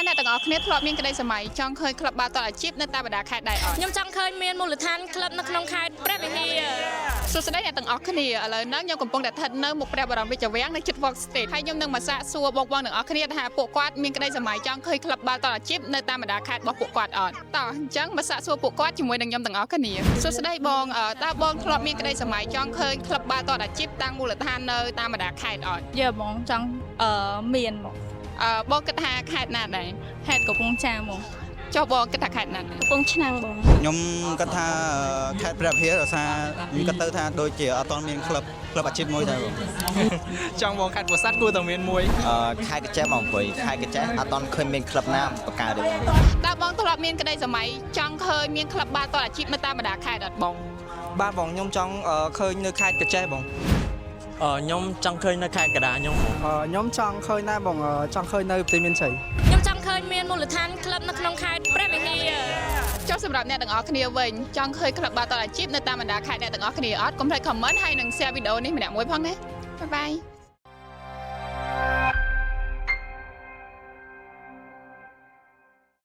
អ្នកទាំងអស់គ្នាធ្លាប់មានក្តីស្រមៃចង់ឃើញក្លឹបបាល់ទាត់អាជីពនៅតាមបណ្ដាខេត្តដែរអត់ ខ្ញុំចង់ឃើញមានមូលដ្ឋានក្លឹបនៅក្នុងខេត្តព្រះវិហារ សួស្តីអ្នកទាំងអស់គ្នាឥឡូវហ្នឹងខ្ញុំកំពុងតែស្ថិតនៅមុខព្រះបរមរាជវាំងនៅជិត Walk State ហើយខ្ញុំនឹងមកសាកសួរបងប្អូនទាំងអស់គ្នាថាពួកគាត់មានក្តីស្រមៃចង់ឃើញក្លឹបបាល់ទាត់អាជីពនៅតាមបណ្ដាខេត្តរបស់ពួកគាត់អត់តោះអញ្ចឹងមកសាកសួរពួកគាត់ជាមួយនឹងខ្ញុំទាំងអស់គ្នាសួស្តីបងតើបងធ្លាប់មានក្តីស្រមៃចង់ឃើញក្លឹបបាល់ទាត់អាជីពតាំងមូលដ្ឋាននៅតាមបណ្ដាខេត្តអត់ យើបងចង់មានមក បងគិតថាខេត្តណាដែរ ខេត្តកំពង់ចាមបង ចុះបងគិតថាខេត្តណាដែរ កំពង់ឆ្នាំងបង ខ្ញុំគិតថាខេត្តព្រះវិហារដោយសារខ្ញុំគិតទៅថាដូចជាអត់ទាន់មានក្លឹបអាជីពមួយដែរបង ចង់បងខេត្តពោធិ៍សាត់គួរតែមានមួយ ខេត្តក្រចេះបងព្រោះខេត្តក្រចេះអត់ទាន់ឃើញមានក្លឹបណាបង្កើតទេបង តើបងធ្លាប់មានក្តីស្រមៃចង់ឃើញមានក្លឹបបាល់ទាត់អាជីពនៅតាមបណ្ដាខេត្តអត់បង បាទបងខ្ញុំចង់ឃើញនៅខេត្តក្រចេះបង ខ្ញុំចង់ឃើញនៅខេត្តកណ្ដាលខ្ញុំហ្មង ខ្ញុំចង់ឃើញដែរបងចង់ឃើញនៅប្រទេសមានជ័យ ខ្ញុំចង់ឃើញមានមូលដ្ឋានក្លឹបនៅក្នុងខេត្តព្រះវិហារ ចុះសម្រាប់អ្នកទាំងអស់គ្នាវិញចង់ឃើញក្លឹបបាល់ទាត់អាជីពនៅតាមបណ្ដាខេត្តអ្នកទាំងអស់គ្នាអត់កុំភ្លេច comment ហើយនិង share វីដេអូនេះម្នាក់មួយផងណាបាយបាយ។